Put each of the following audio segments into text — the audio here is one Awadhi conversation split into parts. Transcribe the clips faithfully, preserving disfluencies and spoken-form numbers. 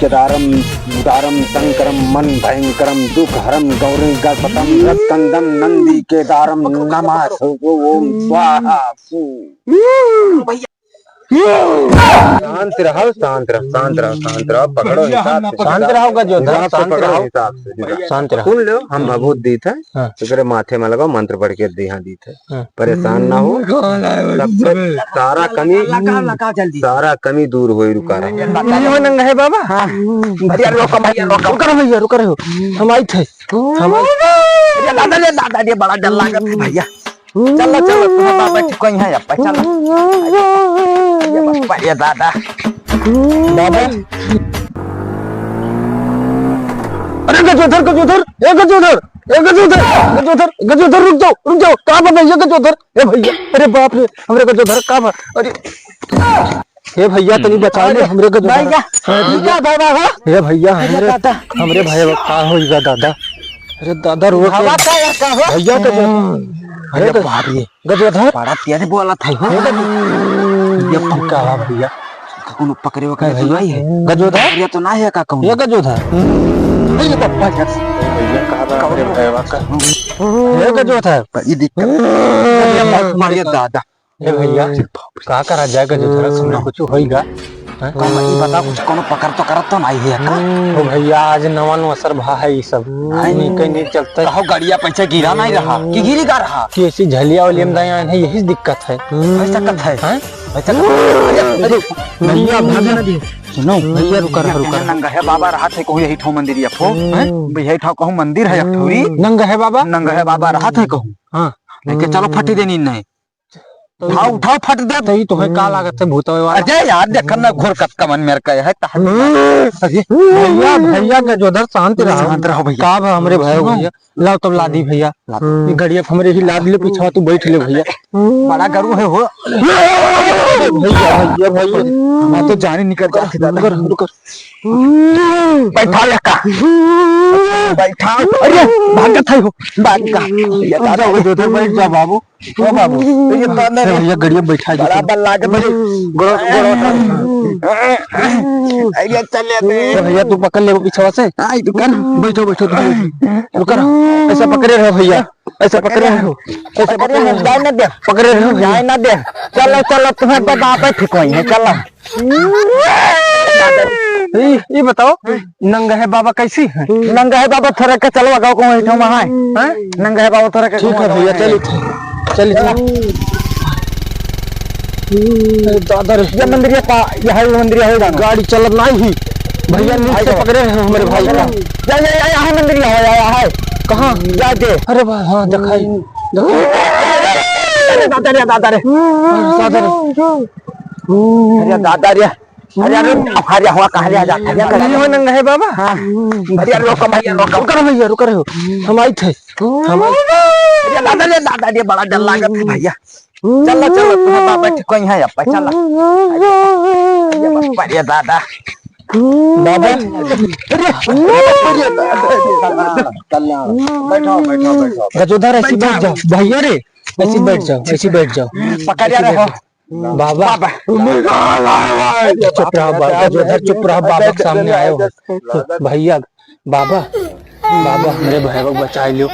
केदारम उदारम शंकरम मन भयंकरम दुख हरम गौरी गणपतम रत्कंदम नंदी केदारम नमः। ओम स्वाहा। शांत रहो, शांत रहो, शांत रहो, शांत रहो, पकड़ो हिसाब से। शांत रहो गजोधर, हिसाब से शांत पकड़ो, रहो। हिसाब से। शांत रहो। सुन लो, हम भभूत दीत है, हाँ। एकरे माथे में लगाओ, मंत्र पढ़ के देहा दीत है। हाँ। परेशान ना हो, सबसे सारा कमी, लगा, लगा जल्दी। सारा कमी दूर होई, रुका रहो। नहीं हो नंगा है बाबा? हाँ। भैया रोको, भैया रोको। रुका रहो भैया, रुका रहो। हम आई थे। हम आई। अरे दादा रे, दादा रे, बड़ा डर लागत है भैया। चलो, चलो, तुम्हारे बाबा ठीक होई है, अब चलो। ये बाबा, ये दादा। बाबा। अरे गजोधर, गजोधर, ए गजोधर, ए गजोधर, गजोधर, गजोधर, रुक जाओ, रुक जाओ, का बा भैया गजोधर? ए भैया, अरे बाप रे, हमरे गजोधर का बा? अरे, हे भैया, तनी बचा ले, अरे, हमरे गजोधर। भैया, अरे भैया। क्या बाबा, हाँ? हे भैया, अरे हमरे, दादा। हमरे भैया का होइगा दादा? अरे दादा, रो के हवा का यार, का हो? भैया का जो-, हम्म। अरे अरे गज-, बाप रे। गजोधर। बड़ा तेज बोला था, हो? हे गज-, ये पंखा वाला भैया। कोनो पकड़े वकड़े तो नहीं है? गजोधर? पकड़े तो ना है का कोनो? ये गजोधर। अरे पप्पा यार। भैया का बा, हमरे भैया का। हे गजोधर। ये दिक्कत। ये मत मारिए दादा। ए भैया, का करा जाए गजोधर, सुना कुछ होइगा? हैं? कौन ई बता, कुछ कोनो पकड़ तो करत तो नहीं है का? ओ भैया, आज नवा नवा सर भा है ई सब। नहीं। नहीं, कहीं नहीं चलते। कहो गड़िया पैसा गिरा नहीं रहा, कि गिरी गा रहा? कि ऐसी झलिया वाली में दाया है, यही दिक्कत है। पैसा कत है? हैं? पैसा कत है? अरे, अरे, भैया, भागे ना दी। सुनो, भैया, रुका रहा, रुका रहा। नंगा है बाबा, रहा थे कहूँ यही ठो मंदिर या फो, हैं? भैया, यही ठो कहूँ मंदिर है, एक ठो ई। नंगा है बाबा? नंगा है बाबा, रहा थे कहूँ। हाँ। लेके चलो, फटी देनी नहीं। उठाओ, उठाओ, फट दे। तो ई तोहे का लागत है, भूतवे वाला? अरे यार, देखन ना, घोर कतका मन मेर का है, तहन। अरे, भैया, भैया, गजोधर, शांत रहो। शांत रहो, भैया। का बा हमरे भाई, सुनो। भैया? लाओ, तब लादी, भैया। लादी। ये गड़िया हमरे ही लाद ले, पीछवा तू बैठ ले, भैया। बड़ा गरु है हो। भैया, भैया, भैया। हमार तो जान ही निकल जाती, दादा। रुकर, रुकर। बैठा लड़का। बैठा। अरे, भागत है हो। भाग का। ये अब दादा। जाओ, गजोधर, बैठ जा, बाबू। ओ बाबू, तो ये तो अंदर ए भैया, गड़िया बैठा दे। बराबर लागे भाई। गोड़ो, गोड़ो। अरे चले दे। ए भैया, तू पकड़ ले वो पीछवा से। आई तू कर। बैठो, बैठो, तुम। रुको ना। ऐसा पकड़े रहो भैया। ऐसा पकड़े रहो। ऐसा पकड़े रहो। जाए ना दे। पकड़े रहो भैया। जाए ना दे। चलो, चलो, तुम्हें तो बाप है ठीक वही है, चलो। ई, ई बताओ, नंगहे बाबा कैसी है? नंगहे बाबा थोड़ा के चलो, अगाओ को वही ठो में है। हैं? नंगहे बाबा थोड़ा के ठीक है भैया, चलिए, चलिए, चलिए। अरे दादा रे। ये मंदिर ये का, ये है वो मंदिर है जानो। गाड़ी चलत नहीं ही। भैया नीचे पकड़े हैं हमारे भाई का। या, या, या, यहाँ मंदिर है, या, या, है। कहाँ? या दे। अरे भाई, हाँ, दिखाई। अरे दादा रे, दादा रे। दादा रे। अरे दादा रे। अरे, अरे, अरे, हुआ कहाँ ले आ जाता है? अरे, हुआ नंगा है बाबा। हाँ। अरे, अरे, रोको भैया, रोको। रुक रहो भैया, रुक रहो। हम आई थे। हम आई। अरे, दादा रे, दादा रे, बड़ा डर लागत है भैया। चलो, चलो, तुम्हारा बाबा ठीक कोई है, अब चलो। अरे, बाप रे, दादा। बाबा। अरे, अरे, अरे, दादा, दादा। बैठो, बैठो, बैठो। गजोधर, ऐसी बैठ जाओ। भैया रे, ऐसी बैठ जाओ, ऐसी बैठ जाओ। पकड़ रहे हो। बाबा, बाबा। चुप रहा बाबा, गजोधर चुप रहा, बाबा के सामने आए हो। भैया, बाबा, बाबा, हमरे भैया को बचा लियो।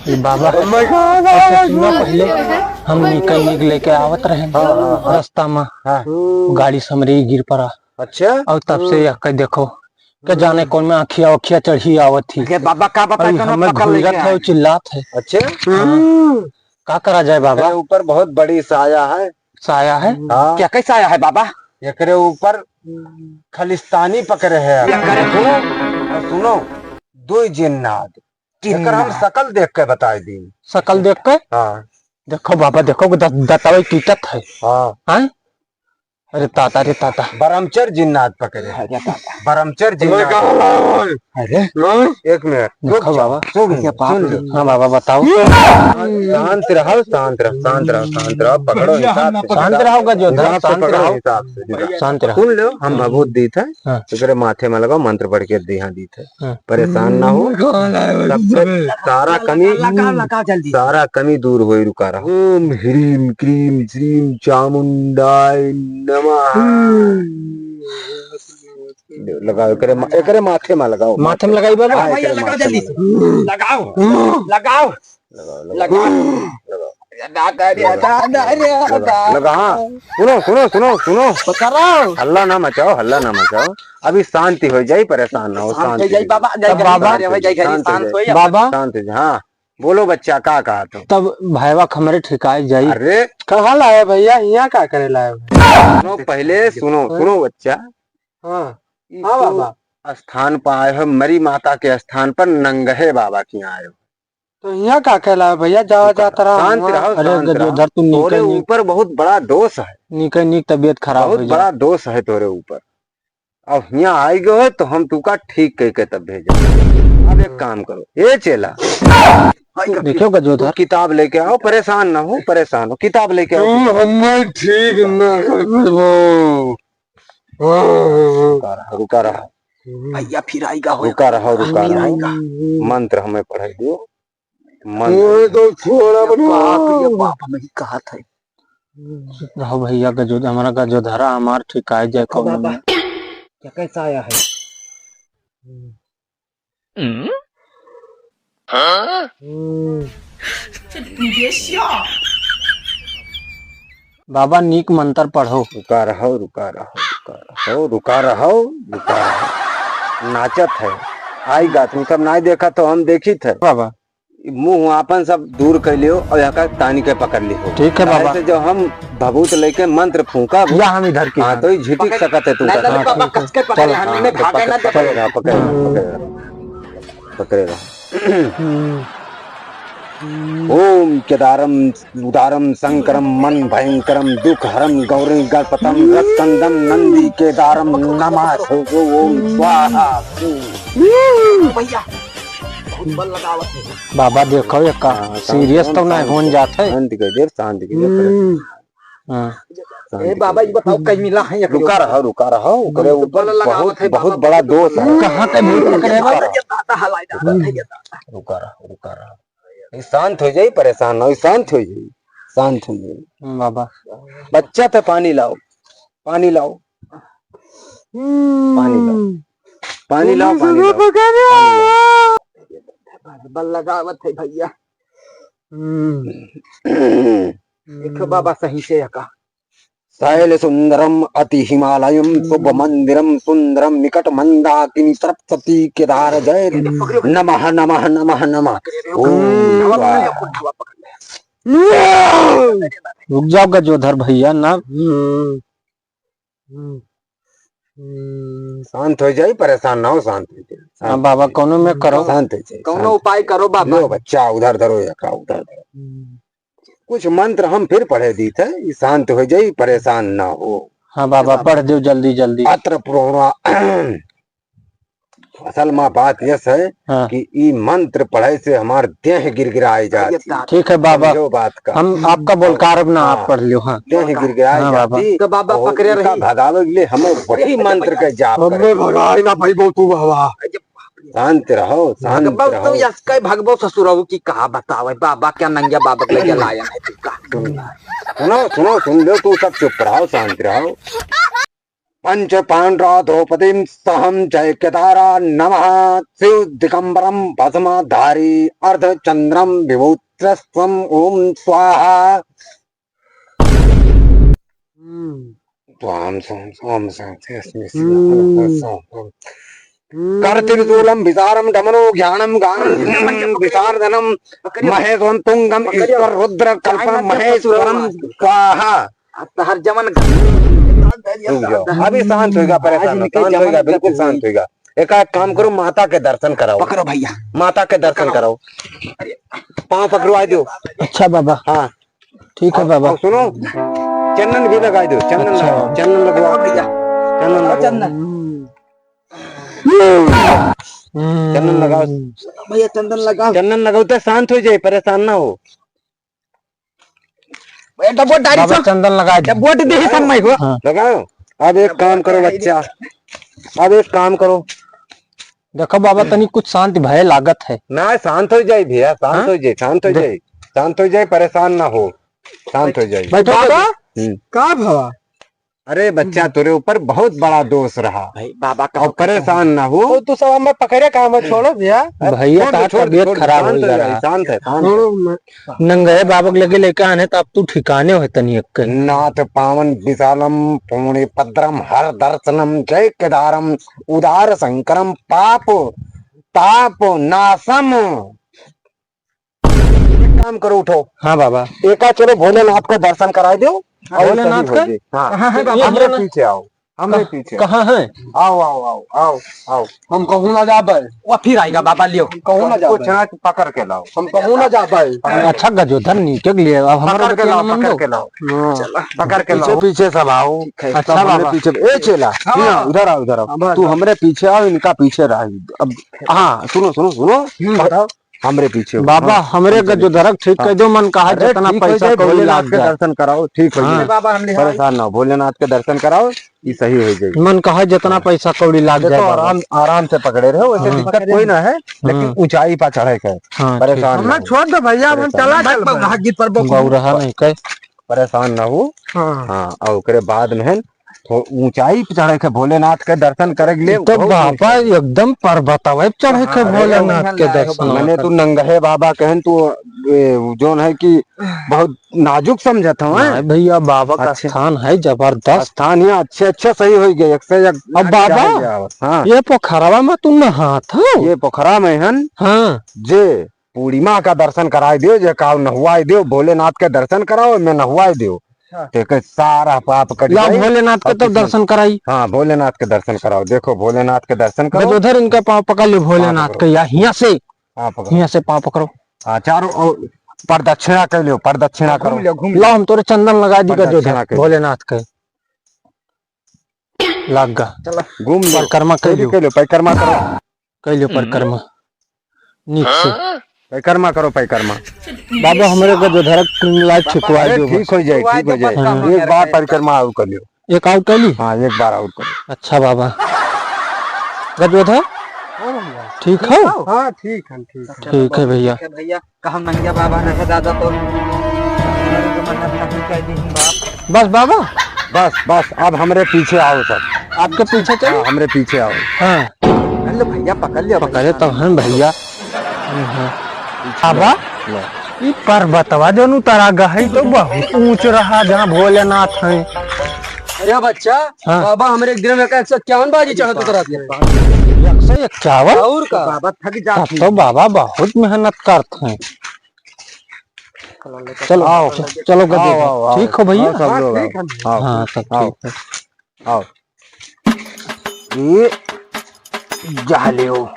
ये बाबा, ऐसे सुना पहले, हम निकल निकल लेके आवत रहे हाँ, हाँ, हाँ। रास्ता में, हाँ। गाड़ी से हमरे गिर पड़ा। अच्छा? और तब से यह कह देखो, क्या जाने कौन में आँखिया उखिया चढ़ी आवत थी। अरे बाबा, का बताए, और कौनो हमें पकड़ लेके घूरत है आए। और चिल्लात है। अच्छा? हाँ। का करा जाए बाबा? अरे ऊपर बहुत बड़ी साया है। साया है? हाँ। क्या कैसा साया है बाबा? एकरे ऊपर खलिस्तानी पकड़े है। क्या करे? सुनो, और सुनो, दो जिन्नात। जिन्नात। एकर हम शकल देख के बताई दी। शकल देख के? हाँ। देखो बाबा, देखो, द-, दतवे पीटत है। हाँ। हैं? अरे ताता रे ताता। बरमचर जिन्नात पकड़े। अरे ताता। बरमचर जिन्नात। अरे। एक मिनट। रुक देखो जा, बाबा। सुन, अरे बाप सुन रे। ले। हाँ बाबा, बताओ। शांत रहो, शांत रहो, शांत रहो, शांत रहो, पकड़ो हिसाब से। शांत रहो गजोधर, हिसाब से शांत पकड़ो, रहो। हिसाब से। शांत रहो। सुन लो, हम भभूत दीत है, हाँ। एकरे माथे में लगाओ, मंत्र पढ़ के देहा दीत है। हाँ। परेशान ना हो, सबसे सारा कमी, लगा, लगा जल्दी। सारा कमी दूर होई, रुका रहो। ओम ह्रीम क्रीम श्रीम चामुंडाय नमः। लगाओ, एकरे मा-, एकरे माथे मा लगाओ। माथे मा लगाई बाबा? हाँ, भैया, एकरे लगाओ माथे जल्दी मा से। लगाओ। लगाओ। लगाओ, लगाओ। लगाओ। लगाओ। दादा रे, दादा रे, लगाओ, दादा। लगाओ, हाँ। सुनो, सुनो, सुनो, सुनो। पकड़ो। हल्ला ना मचाओ, हल्ला ना मचाओ। अभी शांति हो जाई, परेशान ना हो, शांत हो शांति जाई हो जाई। बाबा, जाई तब घर, बाबा, अरे भाई, जाई घर, शांत हो शांत जाई। हो जा। बाबा। शांत हो जाई, हाँ। बोलो बच्चा, का कहा तू? तब भैया के हमरे ठिकाए जाई। अरे। कहाँ लाए भैया, यहाँ का करे लाए? सुनो, पहले सुनो, हाँ। सुनो बच्चा। हाँ। ई हाँ तू बाबा। स्थान पर आए हो, मरी माता के स्थान पर नंगहे बाबा के यहाँ आए हो। तो यहाँ का कहला है भैया, जावा रुका, जात रहा शांत हुआ। रहो, अरे शांत रहो। गजोधर, तू तोरे नीके नीक ऊपर बहुत बड़ा दोष है। नीके नीक तबीयत खराब बहुत हो जाए। बड़ा दोष है तोरे ऊपर। अब यहाँ आई गयो है तो हम तुका ठीक कह के तब भेजे। अब एक काम करो, ए चेला, देखियो तू गजोधर। किताब लेके आओ, परेशान ना हो, परेशान हो, किताब लेके आओ। तू हमें ठीक ना कर पाबो। रुका रहा, रुका रहा। भैया फिर आएगा हो। रुका रहा, रुका फिर रहा। आएगा। मंत्र हमें पढ़ाई दो। मन ओए तो छोड़ा बनो। बाप रे बाप, हम ही कहत है। रहो भैया, गजो-, हमारा गजोधरा हमार ठिकाए जाए देखो कौनो बाबा, में। क्या कैसा आया है? हम्म? हाँ? हम्म। बाबा, नीक मंत्र पढ़ो। रुका रहो, रुका रहो, रुका रहो, रुका रहो, रुका रहो। नाचत है, आई गात, हम सब नाई देखा तो हम देखित है। बाबा। मुंह आपन सब दूर कर लियो और यहाँ का तानी के पकड़ लियो। ठीक है काहे बाबा। से जो हम भभूत लेके मंत्र फूंका, या हम इधर के हाँ, हैं। तो ये झिटिक पकड़, सकत है तू नहीं, कर। नहीं, हाँ, बाबा, ठीक है। कस के पकड़, चलो। हम हाँ, इन्हें तो भागे पकड़, ना दे। पकड़ रहा, पकड़ रहा, पकड़ रहा। पकड़े रहो। हम्म। ओम केदारम उदारम शंकरम मन भयंकरम दुख हरम गौरी गणपतम रत्कंदम नंदी केदारम नमः ओम स्वाहा। भैया, बहुत बल लगावत है। बाबा देखो, ये का हाँ, शांत, सीरियस शांत, तो नहीं शांत, होन जात है। शांत कर दे, शांत कर दे, हम्म। हाँ। ए बाबा, ई बताओ, कहीं मिला है या रुका रहो, रुका रहो, ओकरे ऊपर बहुत, बहुत बड़ा दोष है। कहाँ के भूत पकड़े बा? रुका रहो। रुका रहो, रुका रहो। ई शांत हो जाई, परेशान ना हो, शांत हो जाई, शांत हो जाई। हम्म, बाबा। बच्चा, तो पानी लाओ, पानी लाओ, पानी लाओ, पानी लाओ, पानी लाओ। बल लगावत है भैया। हम्म। देखो बाबा, सही से यका। शैल सुंदरम अति हिमालयम शुभ मंदिरम सुंदरम निकट मंदाकिनी सरस्वती केदार जय नमः नमः नमः नमः। ओम स्वाहा। रुक जाओ गजोधर भैया ना। हम्म। हम्म। हम्म, शांत हो जाई, परेशान ना हो, शांत हो जाई, शांत हाँ बाबा, हो जाई। कौनो में करो। शांत हो जाई, कौनो शांत। उपाय करो बाबा। लो बच्चा, उधर धरो, या का उधर धरो। हम्म। कुछ मंत्र हम फिर पढ़े दीत है, ई शांत हो जाई, परेशान ना हो। हाँ बाबा, बाबा। पढ़ दो जल्दी जल्दी। अत्र पूर्णा असल मा बात यस है हाँ। कि ई मंत्र पढ़े से हमार देह गिरगिराए जाती। ठीक है बाबा, समझो बात का। हम आपका बोलकार अब ना हाँ। आप पढ़ लियो, हाँ। देह गिरगिराए हाँ बाबा। जाती। तो बाबा और पकड़े उनका रही। भगावे के लिए हमें वही मंत्र के जाप करे। हमें भगाए ना भाई, बहुत तू बाबा। शांत रहो, शांत भगबो रहो। तू यस के भगबो ससुरऊ की कहा बतावे, बाबा क्या नंगे बाबा के लगे लाया है तू का। सुनो, सुनो, सुन लो, तू सब चुप रहो, शांत रहो। पंच पांडा द्रौपदीं सहं जय केदारा नमः। शिव दिगंबरम भस्मधारी अर्धचंद्रम विभूतिस्त्वं ओम स्वाहा। हम्म। त्वां सं सं सं सं सं हम्म। सं सं। हम्म। करतिर्शूलं विशालं डमरू ज्ञानं गानं विशारदनं महेशं तुंगं ईश्वर रुद्र कल्प महेश्वरं स्वाहा। अब तो हर जमन रुक जाओ। अभी शांत होइगा, परेशान मत, शांत होइगा, बिल्कुल शांत होइगा। एक, एक काम करो, माता के दर्शन कराओ। पकड़ो भैया। माता के दर्शन कराओ। पाँव पकड़वा दो। अच्छा बाबा। हाँ। ठीक है बाबा। और सुनो, चंदन भी लगा दो, चंदन अच्छा। लगाओ, चंदन लगवाओ भैया। चंदन लगाओ। चंदन। हम्म। चंदन लगाओ। भैया चंदन लगाओ। चंदन लगाओ तो शांत हो जाए, परेशान ना हो। ए, डब्बो डाल बाबा, दो। चंदन लगा दे। डब्बो दे दे, सब मैं हो। हाँ। लगाओ। अब एक काम करो बच्चा, अब एक काम करो। देखो बाबा, तनी कुछ शांत भय लागत है। ना, शांत हो जाए भैया, शांत हाँ? हो जाए, शांत हो दे- जाए, शांत हो जाए, परेशान ना हो, शांत हो जाए। बैठो, बाबा, बैठो। हम्म। का भवा? अरे बच्चा, तेरे ऊपर बहुत बड़ा दोष रहा। भाई, बाबा का और परेशान ना हो। तो तू सब हमें पकड़े का, हमें छोड़ो भैया। भैया, छोड़ दे, तार छोड़ दे, तबीयत छोड़ दे, खराब शांत हो हो जा जा, रहा। शांत है, शांत है। छोड़ो मत। नंगहे बाबा के लगे लेके आने, तो अब तू ठिकाने हो तनी एक के। नाथ पावन विशालम पुण्य पद्रम हर दर्शनम जय केदारम उदार शंकरम पाप ताप नाशम। एक काम करो, उठो। हाँ बाबा। एका चलो भोलेनाथ का दर्शन कराई दो। हाँ, और भोलेनाथ सही हो का? जाए। हाँ। कहाँ है बाबा? हमरे भोलेनाथ? पीछे आओ, हमरे कहाँ, पीछे आओ। कहाँ है? आओ, आओ, आओ, आओ, आओ। हम कहूँ ना जाबे। वो फिर आएगा बाबा, लियो। हम कहूँ ना जाबे। कुछ ना, पकड़ के लाओ। हम कहूँ ना जाबे। अच्छा गजोधर, नीचे के लिए अब हमारे पकड़ के बतिया लाओ, ना मन पकड़ दो। के लाओ। हाँ। पकड़ के पीछे, लाओ। पीछे सब आओ। ठीक है। अच्छा सब हमरे बाबा। पीछे, ए चेला, हाँ। यहाँ, उधर आओ, उधर आओ। हाँ, बस। तू हमरे पीछे आओ, इनका पीछे रह। अब, हाँ, सुनो, सुनो, सुनो। हम्म, बताओ। हमरे पीछे हो। बाबा, हाँ, हमरे हमरे गजोधरक ठीक हाँ। कर दो, मन कहा अरे, जितना ठीक हो पैसा जाए, कौड़ी भोलेनाथ लाग के जाए। दर्शन कराओ, ठीक हो हाँ। जाए। बाबा, हम ले आए। परेशान ना हो, भोलेनाथ के दर्शन कराओ, ये सही हो जाए। मन कहा जितना हाँ। पैसा कौड़ी लाग देखो, जाए बाबा। आराम, आराम से पकड़े रहो, वैसे हाँ। दिक्कत कोई ना है, लेकिन हाँ। ऊंचाई पर चढ़े के। हाँ, परेशान ठीक। ना हमें हो। छोड़ दो भैया, हम परेशान चला ना हो। चल भाई। भाग गीत पर बकू। गौरहा नहीं कहे। परेशान ना हो। हाँ। हाँ, और ओकरे बाद में है, तो ऊंचाई पे चढ़े के भोलेनाथ के दर्शन करे के लिए तो बहुत बाबा ऊंचाई। एकदम पर्वतवे पे चढ़े के हाँ, अरे भोलेनाथ के भैया, दर्शन। मने तू नंगहे बाबा कहन तू, ए, जोन है कि बहुत नाजुक समझत हो, हैं? नहीं भैया, बाबा का अच्छा। स्थान है जबरदस्त। स्थान ही अच्छे, अच्छे सही हो गए, एक से एक अब अच्छा बाबा, हो गया। हाँ। ये पोखरवा में तू नहात हो? ये पोखरा में हन। हाँ। जे पूर्णिमा का दर्शन कराई दियो, जे काव नहवाई दियो, भोलेनाथ के दर्शन कराओ, मैं नहवाई दियो। अच्छा। ते के सारा पाप कट लाओ, जाई। भोलेनाथ के और तब कुछ दर्शन नहीं। कराई। हाँ, भोलेनाथ के दर्शन कराओ। देखो, भोलेनाथ के दर्शन करो। गजोधर इनका पाँव पकड़ लियो, पाँव भोलेनाथ पकड़ो। के, या हियाँ से, पाँव पकड़ो। हियाँ से पाँव पकड़ो। हाँ, चारों ओर प्रदक्षिणा कर लियो, प्रदक्षिणा घूम करो। लियो, घूम लियो। लाओ, हम तोरे चंदन लगा दी प्रदक्षिणा गजोधर, कर लियो। भोलेनाथ के। लाग गा। चलो। घूम लियो। परिक्रमा कर फेरी लियो। कर लियो, परिक्रमा करो। कर लियो हम्म। परिक्रमा। नीक से। परिक्रमा करो, परिक्रमा। बाबा, हमरे गजोधरक लाइट छिकवा अरे, दियो ठीक बस। हो जाए, ठीक हो जाए। हाँ। एक बार परिक्रमा और कर लियो। एक और कर ली? हाँ, एक बार और कर लियो। अच्छा बाबा। गजोधर? हाँ भैया। ठीक हो? हाँ, ठीक है, ठीक है। ठीक है भैया। ठीक है भैया। कहाँ मंगिया बाबा रहे दादा तो मन्नत खत्म कर दी हम बाप। बस बाबा? बस, बस, अब हमरे पीछे आओ सब। आपके पीछे चलो? हाँ, हमरे पीछे आओ। हाँ। पकड़ लो भैया, पकड़ लियो पकड़े भैया। तो हैं भैया। हाँ। बाबा, लो। ई पर्वतवा जौन उतरा गहई तो बहुत ऊंच रहा, जहाँ भोलेनाथ हैं। अरे बच्चा, हाँ। बाबा हमरे एक दिन में एक सौ इक्यावन बाजी चढ़त उतरत हैं। एक सौ इक्यावन? और का? बाबा थक जात तब तो हैं। बाबा बहुत मेहनत करत हैं। चलो, आओ, च-, चलो, गद्दे आओ, पे। आओ, आओ। ठीक हो भैया? आओ, सब हाँ, लोग ठीक आओ। है। आओ, हाँ, सब आओ। ठीक है। आओ। ये जा लियो।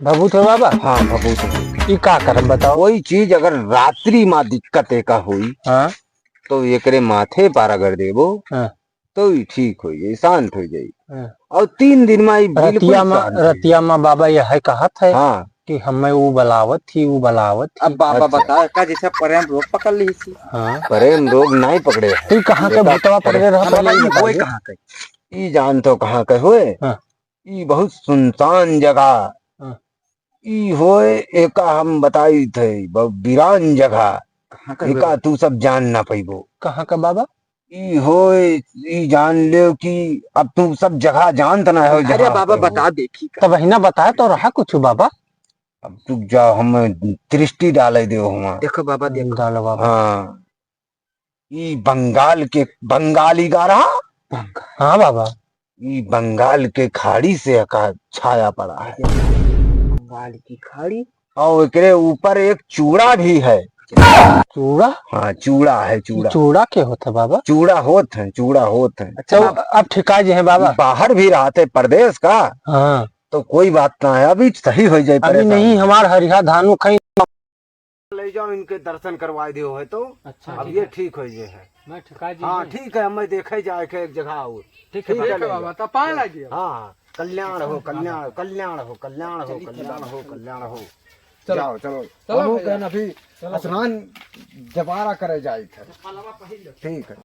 भभूत हो बाबा? हाँ, भभूत हो। ई का करब बताओ? कोई चीज अगर रात्रि मा दिक्कत एका होई, हाँ। तो एकरे माथे पर रगड़ देबो। हाँ। तो ई ठीक हो जाई, शांत हो जाई। हाँ। और तीन दिन में ई बिल्कुल रतिया में, शांत हो जाई। रतिया में बाबा यह कहत है हाँ। कि हमें ऊ बलावत थी, ऊ बलावत थी। अब बाबा अच्छा। बता, का जैसे प्रेम रोग पकड़ ली थी? हाँ। प्रेम रोग नहीं पकड़े है। तू कहाँ के बेटा, भूतवा पकड़े रहा अरे पहले बाबा, ई ई बताइए। कहाँ के? ई जान तो कहाँ के होए? हाँ। ई बहुत सुनसान जगह। हाँ। ई होए, एका हम बताई थे, ब-, वीरान जगह। कहाँ का एका वीरान? तू सब जान ना पइबो। कहाँ का बाबा? ई होए, ई जान लेव कि अब तू सब जगह जानत ना हो, अरे जहाँ बाबा, पे हो। बता देखी का। तब हिना बताए तो रहा कुछ बाबा। अब तू जा, हम दृष्टि डाले देव हुआ। देखो बाबा, देखो। डालो बाबा। हाँ। ई बंगाल के, बंगाली गा रहा? बंगाल। हाँ बाबा। ई बंगाल के खाड़ी से का छाया पड़ा है। बंगाल की खाड़ी? और एकरे ऊपर एक चूड़ा भी है। चूड़ा? हाँ, चूड़ा है, चूड़ा। चूड़ा के होत है बाबा? चूड़ा होत है, चूड़ा होत है। अच्छा, वो अब ठिका जे है बाबा? बाहर भी रहते परदेश का। हाँ। तो कोई बात ना है, अभी सही हो जाए, अभी परेशान नहीं, मत। हमार हरिहा धानु खाई। ले जाओ, इनके दर्शन करवा दियो है तो अच्छा, अब ठीक ये है। ठीक हो गए है। मैं ठिका जी हाँ, हूँ। ठीक है, हमें देखे जाए के एक जगह और। ठीक है, ठीक है ठीक है बाबा। बाबा, तब पाए लागिए। हाँ, हाँ, कल्याण हो, कल्याण हो, कल्याण हो, कल्याण हो, चलिए, कल्याण हो, चलिए। कल्याण हो। चलो। जाओ, चलो। चलो हमहू भैया। कहन अभी चलो। स्नान जबारा करे जाए थे। चप्पलवा पहिर लो। ठीक है।